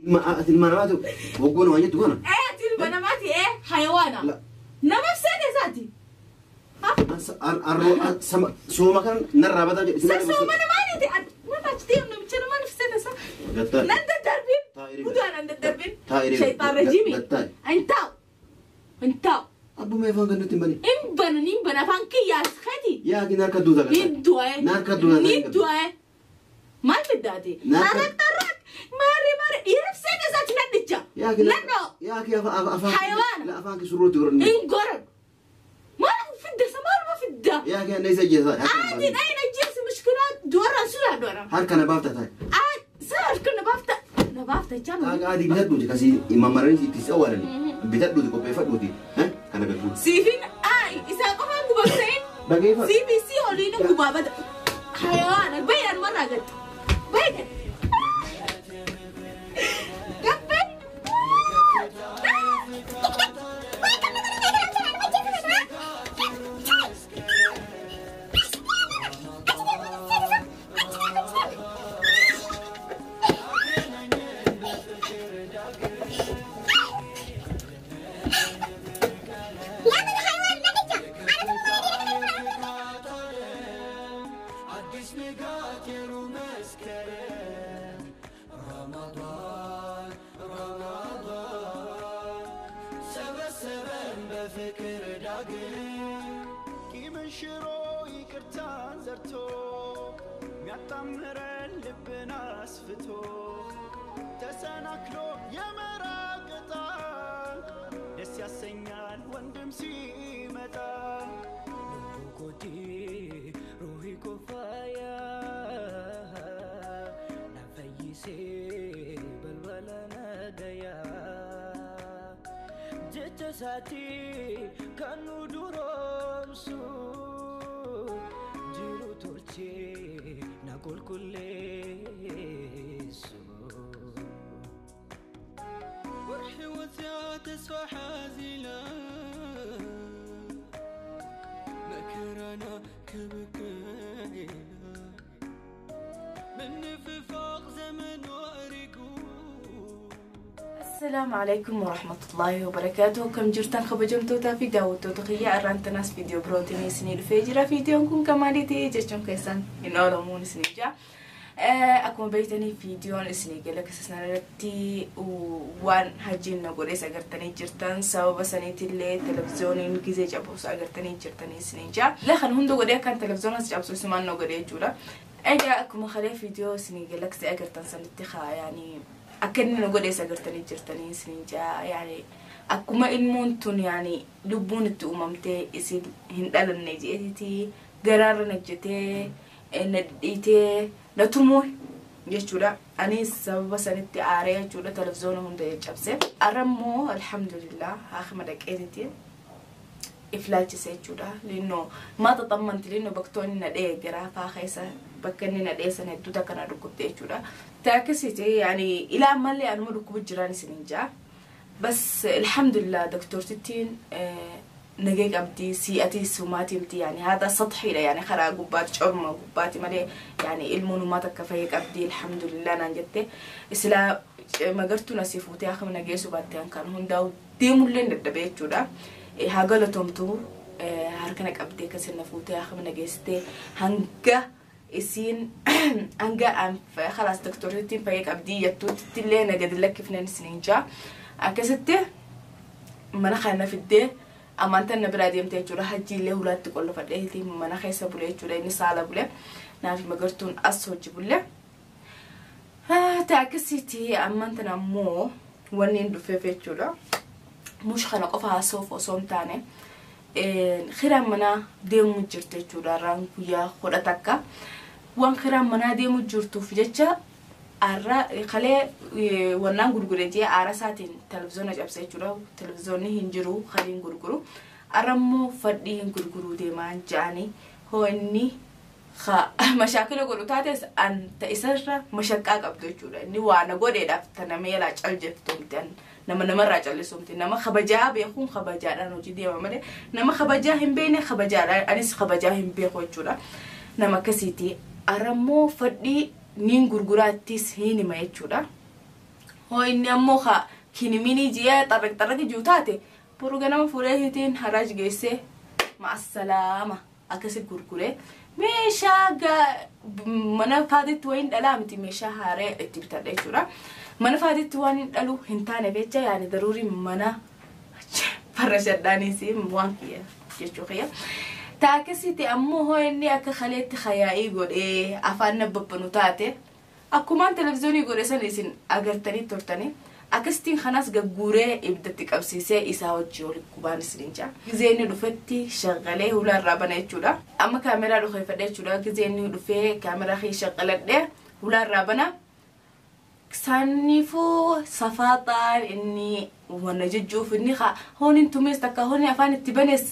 Ati ilma namaatu waggoon waan jettu kana. Ee ati ilma namaati ee hayawaana. La. Nama ibseete isaati. Sooma kan narraa bataa jedhu. Sa sooma namaaniiti. Nama achi deemu namicha namaan ibseete isa. Gattaa. Nan daddarbin. Taa'ee Guddaan nan daddarbin. Taa'ee Shayxaan rajiimi. Gattaa. Hin taa'u. Hin taa'u. Abbuma afaan kan nutti hin bane. Hin bana hin bana afaan kiyyaas kati. Yaa kii narka duuta Ni gattaa. du'e. Narka duuta Ni du'e. Maal fiddaati? Narka- Tarak tarak. Maari maari dhiira ibseete isaati nan dhicha. Yaa kii Nan dha'u. yaa kii afaan afaan. Hayawaana. La afaan kii surrootti godhanne. Hin goran. Maal fidda isa maaluma fidda? Yaa kii anna isa jeesa. Ati dhayin ajjeesi mushkilaa du'arraan sudaa du'arraan. Harka na baafta taa'e. Saan harka na baafta. Na baafta jechaa Taaqa adii bitadhuuti kasii mamaranii itti si awwaalani. Bitadhuuti qopheeffadhuuti. Kana gagguuti. Siifin ay isaa qofaan gubamsa'in. Dhageeffa. CBC oliin gubaa bada. Hayawaana bayyaan marraa gatta. Bayya. Gabbee. አዲስ ንጋት የሩህ መስከረም ረመዳን ረመዳን ሰበሰበን በፍቅር ዳግም ቂምን ሽሮ ይቅርታን ዘርቶ ሚያጣምረን ልብን አስፍቶ ተሰናክሎ የመራቅ ዕጣ ደስ ያሰኛል ወንድም ሲመጣ Koti ruhi ko faya na fayyise balbala nagaya jecha isaati kan nu duroomsu jiru tolchee na qulqulleessu. والحوت يا تسفى حازلة مكرنا كبكينا من نفاق زمن وارقو السلام عليكم ورحمة الله وبركاته. Akkam jirtan kabajamtoota fi daawwattoota kiyya arraan tanaas viidiyoo birootiin isinii dhufee jira. Viidiyoon kun kan maaliiti jechuun keessan hin oolamuun isinii jira. Akkuma beektanii viidiyoon isinii gala keessa irratti waan hajjiin na godhees agartanii jirtan sababa saniitillee televiziyooniin gizee cabus agartanii jirtanii isinii jira. Lakan hunda godhee akkan televiziyoonas cabsu isumaan na godhee jechuudha. Egaa akkuma kalee viidiyoo isinii gala keessa agartan sanitti haa yaani akka inni nu godhees agartanii jirtanii isinii jira. Yaani akkuma ilmoon tun yaani lubbuun itti uumamtee isin hin dhalanne jeetiiti garaarra na jetee na dhiitee na tumuu jechuudha. Anis sababa sanitti aaree jechuudha televiziyoona hunda cabse. Arra immoo alhamdulillah haakima dhaqeetiiti iflaachise jechuudha. Linnoo maa xaxammanti linnoo baktoonni na dhee garaa faa keessa bakka inni na dhee sana hedduutu akka na dhukkubde jechuudha. Taakisiti yaani ilaa ammallee anuma dhukkubu jiraan isiniin jaa. Bas alhamdulillah doktortittiin nagee qabdi si'atii sumaatii miti yaani haadha satxiidha yaani karaa gubbaati corma gubbaati malee yaani ilmoon uumaa takka fayyee qabdi alhamdulillah naan jette isilaa magartuun asii fuutee akka nageessu baatte kan hundaa'u deemullee dadhabee jechuudha. Haa galatomtu harka na qabdee akkasii na fuutee akka nageessitee hanga isiin hanga khalaas doktortittiin fayyee qabdii jettuutti illee na gadi lakkifneen isiniin jaa. Akkasitti mana kana fiddee amantaan na biraa deemte jechuudha. Hajji illee hulaatti qollofadheeti mana keessa bule jechuudha. Inni saala bule. Naaf magartuun as hojii bulle. Taakisiiti ammantan ammoo wanni hin dhufeef jechuudha. Mush kana qofa haasa'uuf osoo hin taane kiraan manaa deemuu jirtu jechuudha. Har'aan guyyaa 11 waan kiraan manaa deemuu jirtuuf jecha arra kalee wannaan gurgure jee aara isaatiin televiziyoona cabse jechuudha. Televiziyoonni hin jiru kaliin gurguru. Arra immoo fadhii hin gurguruu deemaa ja'anii hoo inni mashaakila godhu taates an ta isarra mashaqqaa qabdu jechuudha. Inni waa na godheedhaaf ta nama yalaa cal jettumti an nama namarraa callisumti. Nama kabajaa beekuun kabajaadhaan hojii deema malee nama kabajaa hin beekne kabajaadhaan anis kabajaa hin beeku jechuudha. Nama akkasiiti. Arra immoo fadhii niin gurguraattis hin hima jechuudha. Hoo inni ammoo haa kiniminii ji'a xarraq xarraqi jiru taate boru ganama fuudhee hiitiin haraaj geessee ma'assalaama akkasi gurguree meeshaa mana faatitti wayin dhalaa miti meeshaa haaree itti bitadha jechuudha. Mana faatitti waan hin dhalu hin taane jecha yaani daruurii mana farrashadhaanis waan kiyya jechuu kiyya. Taakasiti ammoo hoo inni akka kaleetti hayaa'ii godhee afaan nabbabanu taate akkumaan televezyiinii godhe san isin agartanii turtanii akkasitiin kanas gagguuree ibiddatti qabsiisee isaa wajjin walitti gubaan isin jaa. Gizee inni dhufetti shaqalee hulaa irraa bana jechuudha. Amma kaameraa dhufeeffadhe jechuudha. Gizee inni dhufee kaameraa kee shaqaladhee hulaa irraa bana. Saniifuu safaaxaan inni wanna jejjuuf inni hooniin tumees takka hooniin afaan itti banes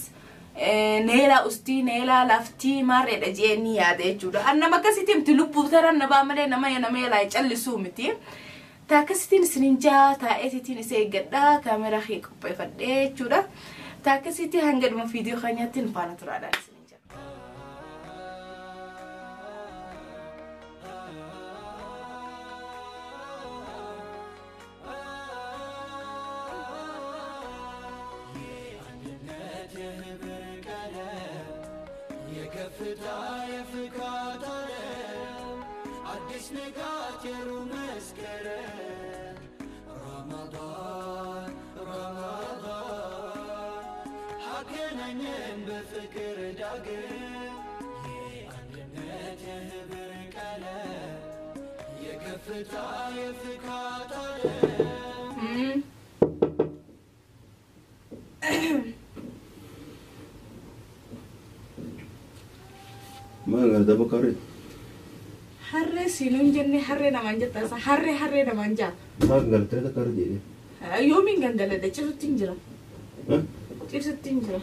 neelaa ustii neelaa laftii maarreedha jee inni yaada jechuudha. Annama akkasitti miti lubbuu taran nabaa malee nama nama yaalaa callisuu miti. Taakasitiin isinin jaa taa'eetitiin isa eeggadhaa kaameraa kee qopheeffadhee jechuudha. Taakasitti hanga dhuma viidiyoo keenyaatti nu faana turaadhaan isinin jaa. የከፍታ የፍካት ዓለም አዲስ ንጋት የሩህ መስከረም ረመዳን ረመዳን አገናኘን በፍቅር ዳግም የአንድነት የህብር ቀለም የከፍታ የፍካት ዓለም Maal garta bakka Harree siinuun jennee harree namaan jetta isa harree harree namaan jaa. Maal galtee takka harree jedhee? Yoomiin gangaladha cibsutti hin jira. Cibsutti hin jira.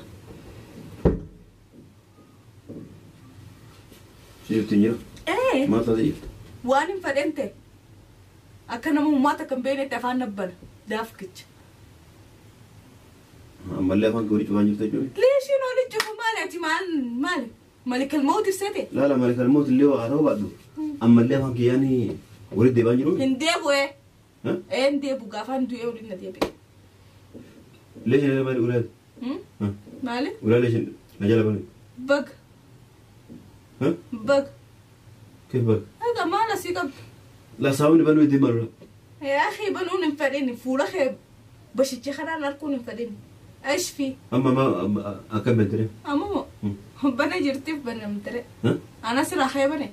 Cibsutti hin jira? Ee. Maal taatee jirta? Waan hin fedhen ta'e akka nama uummata kan beeknetti afaan nabbana daafkicha. Ammallee afaan kee walitti cufaa jirta jechuudha? Leeshiin walitti cufu maali ati maal maali? Malikal mawti ibsate? Laala malikal mawti illee haa ta'uu baadhu. Ammallee afaan kiyyaan walitti deebaa jiru. Hin deebi'u ee. Ee hin deebi'u gaafaan du'ee waliin na deebi'e. Leeshiin na maali ulaati? Maali? Ulaa leeshiin na jala banu. Baga. Baga. Keef baga? Egaa maal asii qabdu? La saawwan banuu ittiin malu. Yaa akhi banuun hin fedhin fuula kee bashichi kanaan arguun hin fedhin. ايش في؟ اما ما اكمل تري اما بنا جرتي بنا متري انا سر اخي بنا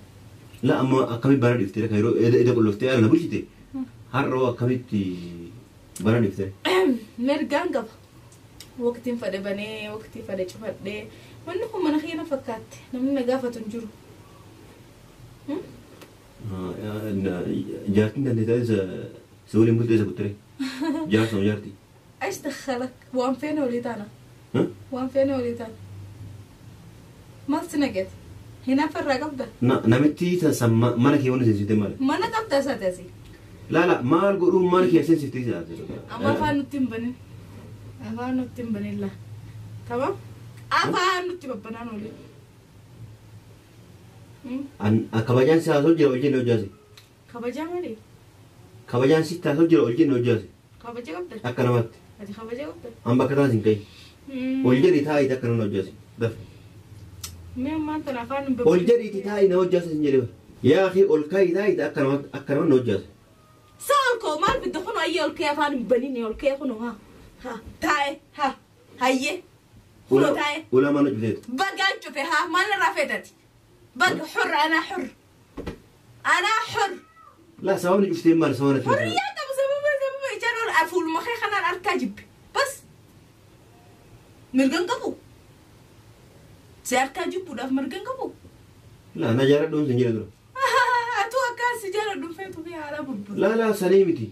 لا اما اكمل بنا دفتري كايرو اذا قلت لفتي انا بلشتي هرو اكملت بنا دفتري مرقان قبل وقت فد بني وقت فد شفد منكم من اخينا فكات نمنا قافة تنجرو جارتنا اللي تايز سوري ملت اذا كنت جارتنا جارتي ايش دخلك؟ وان فين وليد انا؟ ها؟ وان فين وليد انا؟ ما سنقت هنا في الرقبة نمتي تسمى مالك يونس سيتي مالك ما انا قبضة ساتزي لا لا ما القرون مالك يا سيتي ساتزي اما فانو تنبني افانو تنبني لا تمام؟ افانو تبنان وليد ان كبجان ساسو جرا وجين وجازي كبجان مالي كبجان سيتا سو جرا وجين وجازي kabaja qabda? Akka namaatti. Ati kabaja qabda? An bakka taas hin gahin. Ol jedhii taa'ii takka nama hojjaase. Dafa. Mee ammaan tana afaan Ol jedhiiti taa'ii na hojjaase sin jedhee. Yaa akhi ol kaa'ii taa'ii akka namaatti akka nama na hojjaase. Saan koo maal bidda kun ayyee ol ka'ee afaan hin banini ol ka'ee kun haa haa taa'e haa hayyee kunoo taa'e. Ulaa maal hojjeteetu? Bagaan cufe haa maal irraa feetati? Baga xur anaa xur anaa xur. Laa sababni cuftee maal sababni cuftee? Xurriyaa qabu sababa sababa ijaan ol fuuluma kee kanaan argaa jibbe bas mirgan qabu. Si argaa jibbuudhaaf mirgan qabu. Laa na jaaladhuun sin jedhe dura. Atuu akkaan si jaaladhuun feetu fi haala bubbulu. Laa laa sanii miti.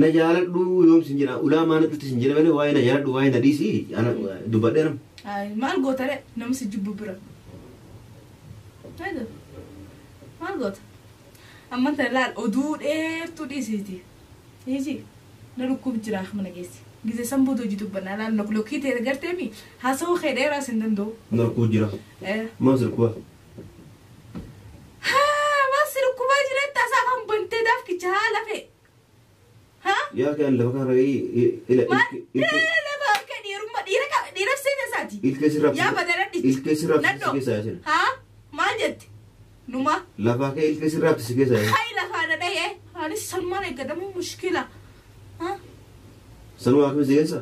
Na jaaladhu yoom sin jedha ulaa maana cufti sin jedhe malee waa'ee na jaaladhu waa'ee na dhiisi dubbadhee nama. Maal goota ree nama si jibbu bira. Maal goota? Amma tana laal oduu dheertuu dhiisiiti. Dhiisi na dhukkub jira mana geessi. Gizee san booda hojii dubbannaa laal loklokkii ta'e garteemi haasawuu kee dheeraas hin danda'u. Na dhukkub jira. Maal si dhukkuba? Haa maal si dhukkubaa jira tasaa afaan bantee daafkicha haala fe'e. Yaa kan lafa kana ila Lafa akka dhiirummaa dhiira seena isaati. Ilkee sirraa Yaa badana dhichi. Ilkee sirraa Nadhoo. si keessa yaasin. Haa? Maal jette? Numa. Lafaa kee ilkee sirraa si keessa yaasin. Hay lafaa na dhahee. Anis salmaan eeggatamu mushkila. Haa? Sanuma akkam si keessa?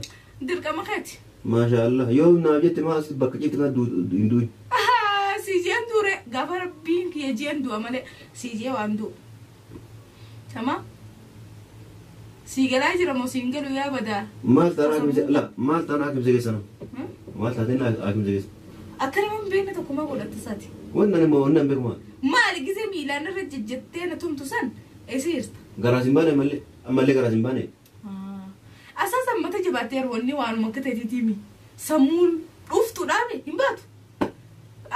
Dirqama keeti. Maasha Allah yoo naaf jette maa as bakka ciifte kana hin du'in. Si jeen duure gaafa rabbiin kiyya jeen du'a malee si jee waan du'u. Tama? Si galaa jira moo siin galu yaa badaa? Maal taana akkam si la maal taana akkam si keessa nama? Maal taateen akkam si keessa? Akka nama hin beekne tokkummaa godhatta isaati. Wannan immoo wannan beeku maal? Maali gisee miilaan irra jejjettee na tumtu san eessa jirta? Garaas hin baane ammallee ammallee garaas hin baane. Asaasan mata jabaatee wanni waanuma akka ta'eetiimi. Sammuun dhuftu dhaabe hin baatu.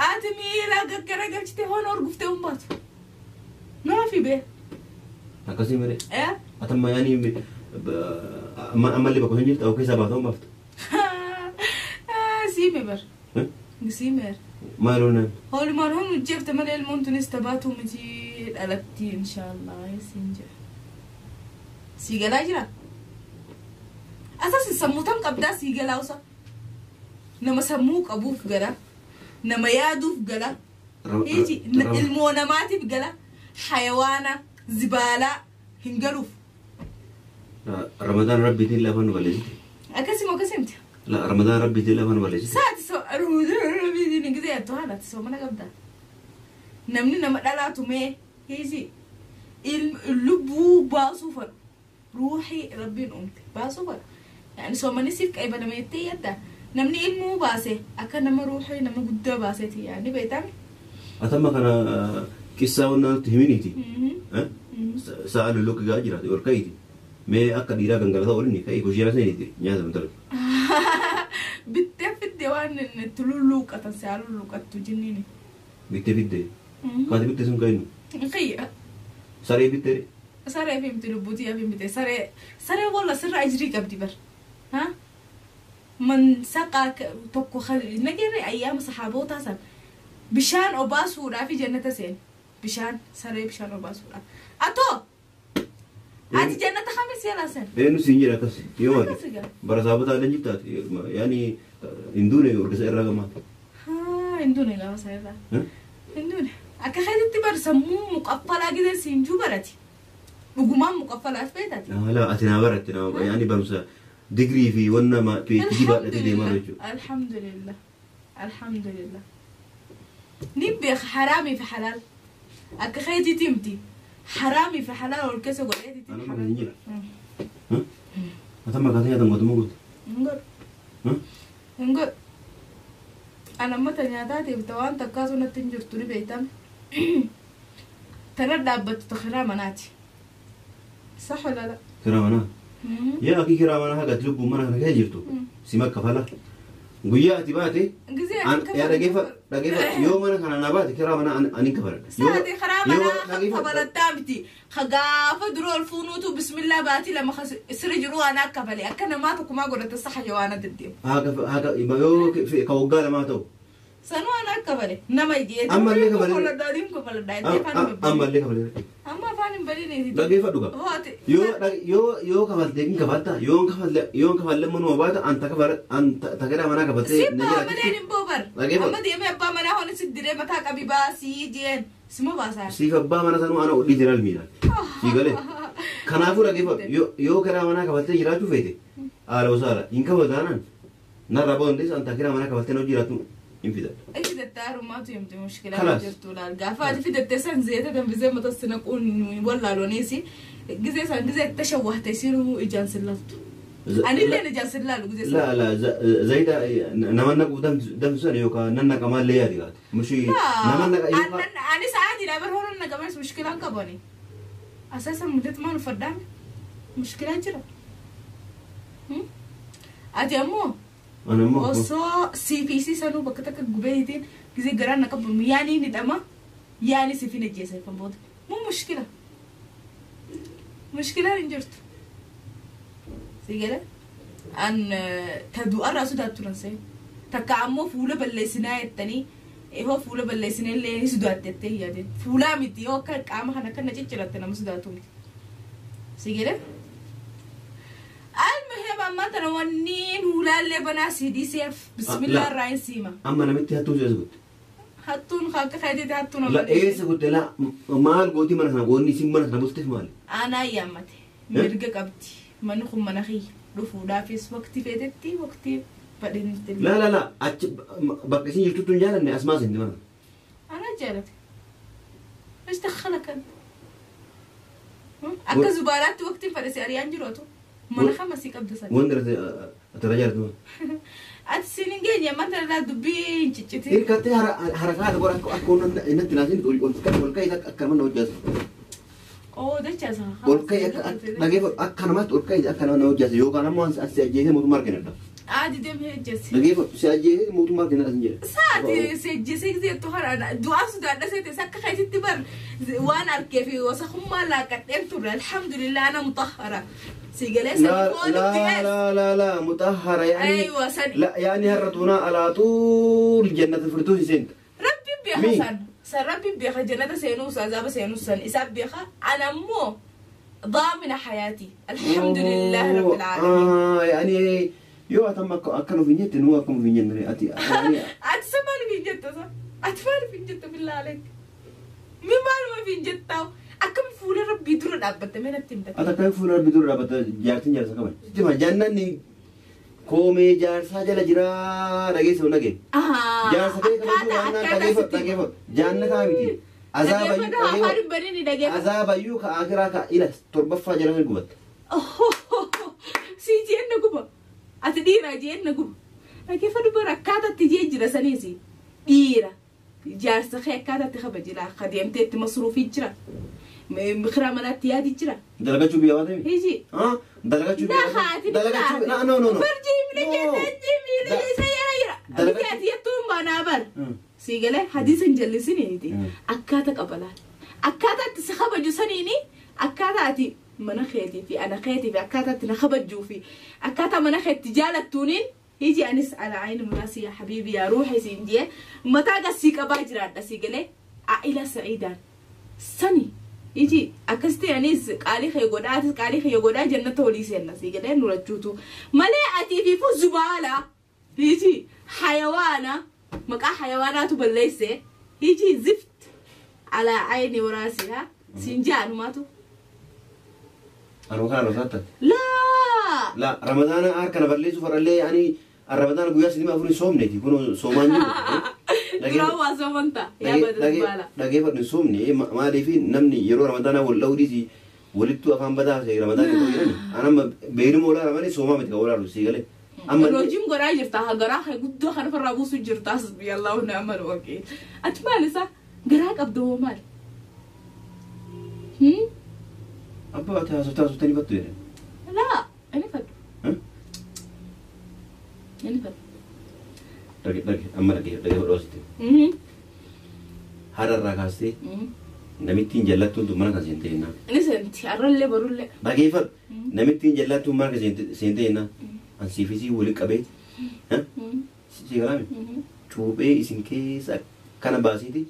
Ati miila gaggara galchitee hoona horguftee hin baatu. Nama fi bee. Akkasii malee. Eh? Atamma yaani ammallee bakka hin jirtu keessaa baatoo hin baaftu. Siime bar. Siime. Maal oolnaan? Hoolumaan hoon hojjefte malee ilmoon tunis tabaatu miti dhalatti inshaallah siin jedha. Sii galaa jira? Asas sammuu tam qabdaa sii galaa usa. Nama sammuu qabuuf gala. Nama yaaduuf gala. Hiiji ilmoo namaatiif gala. Hayawaana zibaalaa hin galuuf. Ramadaan rabbiitiin lafa nu balleessite. Akkasuma akkasimti. La Ramadaan rabbiitiin lafa nu balleessite. Saati so rabbiitiin gisee attu haala ati soomana qabda. Namni nama dhalaatu mee hiiji lubbuu baasuu fadhu. Ruuxii rabbiin uumte baasuu fadhu. Yaani soomani siif qaybalame jettee yaadda. Namni ilmuu baase akka nama ruuxii nama guddaa baaseeti yaani beekame. Atamma kana qissaa wannan nutti himiniiti. Sa'a lulluqqi gaa jiraate ol ka'iiti. Mee akka dhiiraa gangalataa oolini ka'ii kushiina saniiti nyaata mutala. Bittee fiddee waan itti lulluuqatan si'a lulluuqattu jinniini. Bittee fiddee. Kaati bittee sun ka'inu. Qiyya. Saree bittee. Saree fi miti lubbuutii fi miti saree saree walla sirra ajirii qabdi bar. Ha? Man saqaa tokko nageerre ayyaama saxaabootaa san bishaan obaasuudhaa fi jannata seen bishaan saree bishaan obaasuudhaaf. Atoo ati jannata kami seelaa sen? Eenyu siin jedha akkas yoo ati bara saabotaa illee jirtaati yaani hin duune urgisa irraa gamaata. Haa hin duune gaafa isaa irraa. Hin duune akka keetitti bar sammuu muqaffalaa gisee siin juu barati. Dhugumaan muqaffalaaf beektaati. Laa ati naa baratte naa yaani barumsa digirii fi wanna PhD baadhatee deemaa jechuudha. Alhamdulillah. Alhamdulillah. Ni beeka haraamii fi halaal. Akka keetitti miti. Haraamii fi halaal ol keessa godheetitti. Ana makaa hin jira. Ata makaa nyaatan gootummaa gootu. Hin godhu. Hin godhu. Ana mata nyaataatiif ta waan takkaa sunatti hin jirtu ni beektame. Tana dhaabbattu ta kiraa manaati. Sax wala la? Kiraa manaa? Yaa akii kiraa manaa haga ati lubbuun mana kana keessa jirtu si makkafala. Guyyaa ati baate yaa dhageeffa yoo mana kana na baate kiraa manaa ani kafaladha. Saati karaa manaa kafalattaa miti. Gaafa dura ol fuunuutu bismillaa baatii lama sirri jiru waan akka kafale akka namaa tokkumaa godhate saxa yoo waan deddeemu. Haga yoo ka waggaa lamaa ta'u. Sanuu waan akka kafale nama ijeetu. Ammallee kafale. Kafaladhaadhiin kafaladhaa jettee afaan hin baline. Ammallee kafale. Amma afaan hin baline. Dhageeffadhu gaa. Yoo yoo kafaltee hin kafalta yoo kafalle yoo kafalle manuma baata anta kafala anta takiraa manaa kafaltee Si baa malee hin boobar. Amma deemee abbaa manaa hooni si diree mataa qabi baasii jeen sima baasaa. Siif abbaa mana sanuu ana odhii jiraal miidhaan. Sii galee. Kanaafuu dhageeffadhu yoo kiraa manaa kafaltee jiraachuu feete haala osaala hin kafaltaanaan narraa boondees anta kiraa manaa kafaltee na jiraatu hin fidadha. Fidatte harummaatu himte mushkilaa jirtu laal gaafa ati fidatte san zeeta danfisee mata si naquun wallaalooniisi gisee san gisee tashawwahte isiinuu ijaan sin laaltu. Anilleen ijaan sin laalu gisee san. La la zayita nama naquu danfisan yookaan nan naqamaallee yaadi gaate. Mushi nama naqa yookaan. Ani sa'aatii dhaa bara horan naqamees mushkilaan qabani. Asaasan muddat maal uffadhaame mushkilaan jira. Ati ammoo Osoo CPC sanuu bakka takka gubeetiin gisee garaan na qabamu yaani ni dhama yaani siif hin ajjeesa kan booda. Mun mushkila. Mushkilaan hin jirtu. Si gala? An ta du'arraa sodaattu nan seen. Takka ammoo fuula balleessinaa jettanii hoo fuula balleessinee illee ni sodaatte jettee hin yaadin. Fuulaa miti yoo akka qaama kana akka na cicciratte nama sodaatu miti. Si gala? Ammaan tana wanni hulaallee banaa CDCF bismillah irraa hin siima. Amma namitti hattuu eessa gutte? Hattuun akka keetitti hattuu nama. La eessa gutte la maal gootii mana kana goonni isin mana kana bulteef maali? Aanaa yaammate mirga qabdi manni kun mana kiyya dhufuudhaafis waqtii feetetti waqtii badhinitti. La la la achi bakka isin jirtutti hin jaalanne asmaa seenti mana. Anaa jaalate. ايش دخلك انت؟ Akka zubaalaatti waqtiin fedhe si ari'aan jiru mana kama si qabda sana. Wanta ati jaalatu maal? Ati siin hin geenye ammaan tana irraa dubbii hin ciccitin. Hirkattee harakaata godha akka innatti naasin ol ka'ii akka nama hojjaasa. Oo dachaasa. Ol ka'ii akka dhageeffadhu akka namaatti ol ka'ii akka nama hojjaasa yookaan ammoo si ajjeesee mootummaa argina. Adi deemee hojjese. Dhageeffadhu si ajjeesee mootummaa argina asin jedha. Saati si ajjeesee gisee hara du'aa sodaadha seete akka keetitti bar waan arkee fi wasakummaa laaqadheen turre alhamdulillah ana mutahhara. Si galee لا sanii لا لا لا لا مطهرة يعني أيوة سني. لا يعني هرتونا على طول جنة الفردوس سنت Rabbi beeka Min? san san rabbi beeka jannata seenuu azaaba seenuu san isaa beeka ana immoo ضامنة حياتي الحمد لله رب العالمين. آه يعني yoo atam akka nuuf hin jette nuu akkuma hin jenne ati yani Ati sa maaliif hin jettu sa? Ati maaliif hin jettu billaa aleek? Mi maaluma hin jettaa? Akkami fuula rabbii dura dhaabbatte mee natti himta? Ati akkami fuula rabbii dura dhaabbatta jaartiin jaarsa qaban. Jima jannanni koomee jaarsaa jala jiraa dhageessa dhage. Jaarsa kee kabajuu waan dhageeffadhu dhageeffadhu jaannataa miti. Azaabayyuu ka akiraa ka ila torbaffaa jala ni gubatta. Si jeen na guba. Ati dhiira jeen na guba. Dhageeffadhu bara akkaataatti jee jira saniisi. Dhiira. Jaarsa kee akkaataatti kabajila. Akka deemtee itti masruufii jira. Mikiraa manaatti yaadi jira. Dalagachuu biyya waa ta'e? Hiji. Dalagachuu Na haati Dalagachuu na no no no. Barjii miila jettee miila isa yara yara. Miti ati jettuun baanaa bar. Si galee hadiisa hin jallisiniiti. Akkaata qabalaan. Akkaataa itti si kabaju saniini akkaataa ati mana keetii fi ana keetii fi akkaataa itti na kabajjuu fi akkaataa mana keetti jaalattuuniin hiji anis ala ayni muraasi yaa habiibi yaa ruuxi siin jee mataa gasii qabaa jiraadha si galee aa'ila sa'iidaan sani. Iji akkasitti anis qaalii kee godhaa atis qaalii kee godhaa jannata olii seenna si galee nurachuutu malee atii fi fu zubaala hiji hayawaana maqaa hayawaanaatu balleesse hiji zift ala ayni waraasi ha siin jaanumaatu. Anuu kana rosaata. Laa. La ramadaana harka na balleessu farallee ani ramadaana guyyaa sidii afurii soomneeti kun soomaan jiru. Duraan waa soomanta yaa bada zubaala. Dhageeffadhu hin soomne maaliif namni yeroo ramadaana wal dhawdiisi walittuu afaan badaa ta'e ramadaana yeroo jedhan anamma beeluma olaanaa malee soomaa miti kan olaalu sii galee. Amma Hojiin godhaa jirta garaa kee guddoo kana farraa buusu jirta hasbiyallahu ni'mal wakiil. Ati maal isa garaa qabdu hoo maal? Abbaa ati haasoftaa haasoftanii fattu jedhan. Laa inni fadhu. Inni fadhu. Dhage dhage amma dhage dhage asitti. Hararraa kaastee namittiin jallattuun tun mana kan seentee jennaan. Inni seenti har'allee barullee. Dhageeffadhu namittiin jallattuun mana kan seentee jennaan. Ansiifisii waliin qabee si galaame cuuphee isin keessa kana baasiiti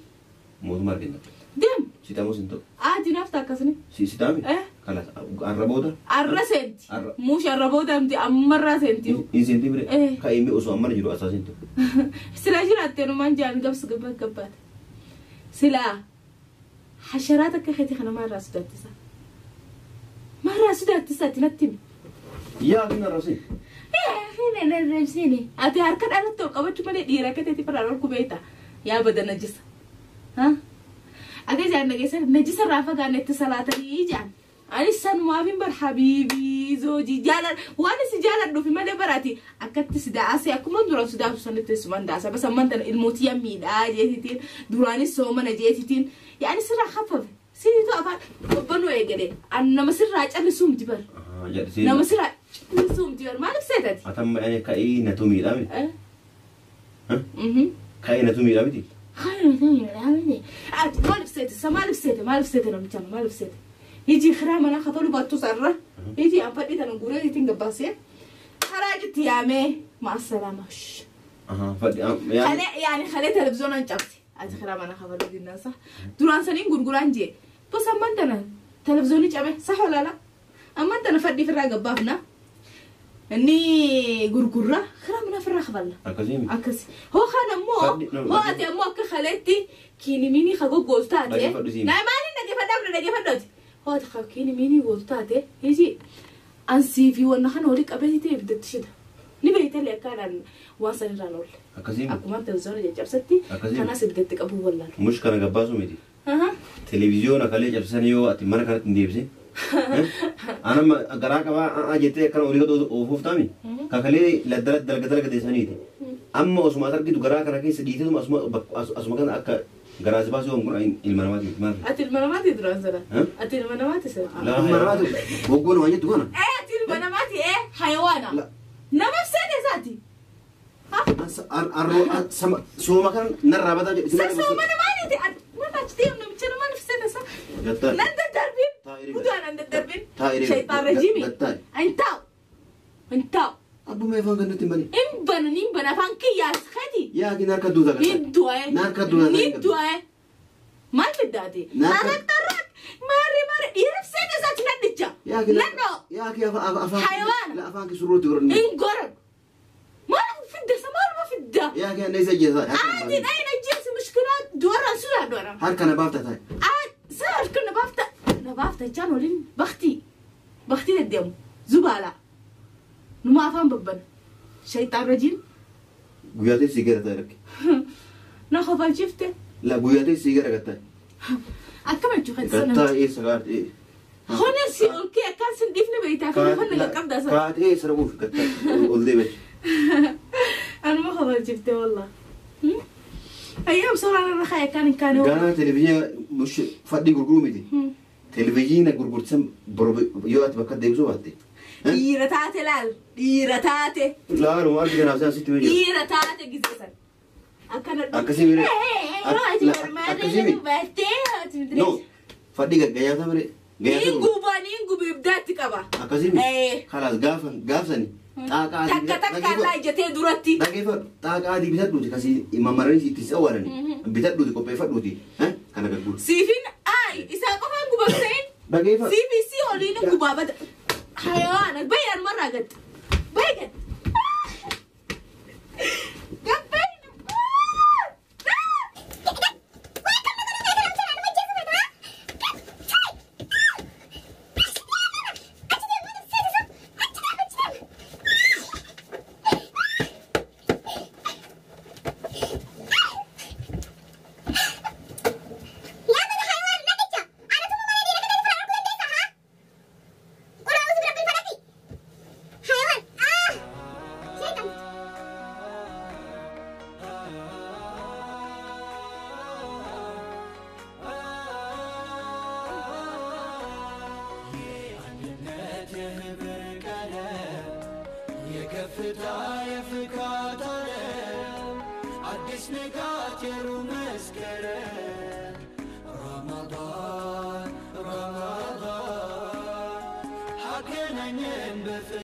mootummaa argina. Deem. Sitamus hin ta'u. Ati naaf takkasni. Sitaami? Kalas arra booda. Arra seenti. Muush arra booda miti ammarraa seenti. Hin seenti bire. Ka'immi osoo ammana jiru asaa seenti. Silaa jiraattee numaan jaan gabs gabbaata. Silaa hasharaat akka keetii kana maarraa sodaattisa? Maarraa sodaattisa ati natti himi. Yaa ati narraa seeni. Seeni. Ati harka dhalatti ol qabachuu malee dhiira akka teetii farraa ol kubeeta. Yaa bada najisa. Akka jaan dhageessan najisa irraa fagaanne itti salaatanii jaan. Anis sanumaaf hin bar habiibii zoojii jaaladha waan si jaaladhuuf malee baraati akkatti si daasee akkuma duraan si daasu sanitti suman daasa bas amman tana ilmootii miidhaa jeetitiin duraanis soomana jeetitiin yaani sirraa haffafe sinitu afaan babbanuu eegale an nama sirraa callisuumti bar nama sirraa callisuumti bar maaliif seetati. Atamma ani ka'ii natu miidhaa miti. Ka'ii natu miidhaa miti. Ati maaliif seete sa maaliif seete maaliif seete namicha maaliif seete. يجي خرام أنا خطلو باتو سرة يجي أنفدي تنقوله يتين قباسية خرجت يا مي مع السلامة. فدي يعني خلي يعني خلي تلفزيون أنشبتي أجي خرام أنا خبرو دي الناس صح دوران سنين قرقران جي بس أما أنت تلفزيوني جابه صح ولا لا أما أنت فدي في الرقبة هنا Inni gurgurra karaa mana ofirraa kafalla. Akkasii. Akkasi. Hoo kana immoo hoo ati ammoo akka kaleetti kiinimiinii ka goggootu taate. Dhaggeeffadhu siin. Naa maaliin dhaggeeffadhaa dhaggeeffadhooti. Hoo ati ka kiinimiinii gootu taate hiji ansii fi wanna kana walii qabeeti ta'e ibiddatti shida. Ni beektallee akkaadhaan waan sanirraan oolle. Akkasii. Akkuma televiziyoona caccabsatti Akkasii. kanas ibiddatti qabuu wallaalu. Mush kana gabbaasu miti. Televiziyoona kalee cabsisanii yoo ati mana kanatti hin deebisin. Anama garaa qabaa a'aa jettee akkana olii gad oofuuf taami. Kakalee dalga dalga teessaniiti. Amma osuma as argitu garaa kana keessa dhiiteetuma asuma kana akka garaa si baasuu kun ilma namaati maali? Ati ilma namaati duraan sana. Ati ilma namaati sana. Ilma namaati waggoon waan jettu kana. Ee ati ilma namaati ee hayawaana. Nama ibsee isaati. Sooma kana narraa bataa jedhu. Sa sooma namaaniiti. Nama achi deemu namicha namaan ibsee isa. Nan daddarbin. Udaan nan daddarbin. Shayxaan rajiimi. Hin taa'u. Hin taa'u. Abbuma afaan kan nutti hin bane. Hin banu ni bana afaan kiyyaas kati. Yaa kin harka duuta Ni du'e. Na harka duuta. Ni du'e. Maal fiddaati? Tarrak tarrak. Maarri maarri dhiira ibsee isaati nan dhicha. Yaa kin Nan dhoo. Yaa kin afaan. Hayawaana. Afaan kii surrootti godhanne. Hin goran. Maal fidda sa maaluma fidda? Yaa kin anna isa jeesa. Ati dhayin ajjeesi mushkilaa du'arraan sudaa du'arraan. Harka na baafta taa'e. Sa harka na baafta. Na baafta jechaan waliin baktii. Baktii deddeemu. Zubaala. Numa afaan babbana. Shayxaan rajiin. Guyyaa ta'e sii gara taa'e rakke. Na kofalchifte. La guyyaa ta'e sii gara gattaa'e. Akkama jechuun kan sana. Gattaa'e eessa gaarte. Hona si ol kee akkaan sin dhiifne beektaa fi honna qaqqabdaa sana. Kaatee eessa dhaquuf gattaa'e ol deebi'e. Anuma kofalchifte wallah. Ayyaam suuraan irra kaa'e kan hin kaane. Gaanaa televezyiina fadhii gurguruu miti. Televezyiina gurgurtisan yoo ati bakka deebisuu baatte. Dhiira taate laal. Dhiira taate. Laaluma argi kanaaf isaan sitti meeshaa. Dhiira taate gisee san. Akkana Akkasii mire. Akkasii mire. No fadhii gaggayaata mire. Niin gubaa niin gubee ibdaatti qaba. Akkasii mire. Kalaas gaafa gaafsani. Xaaqaa adii. Takka takka irraa ijjatee duratti. Dhaggeeffadhu. Xaaqaa adii bitadhuuti kasii mamaranii itti awwaalani. Bitadhuuti qopheeffadhuuti. Kana gagguru. Siifin ayi isaa qofaan gubamseen. Dhaggeeffadhu. Siifin si oliin gubaa bada. Hayawaana bayi anumarraa gad. Bayi gad. Gad bayi. የከፍታ የፍካት ዓለም አዲስ ንጋት የሩህ መስከረም ረመዳን ረመዳን አገናኘን።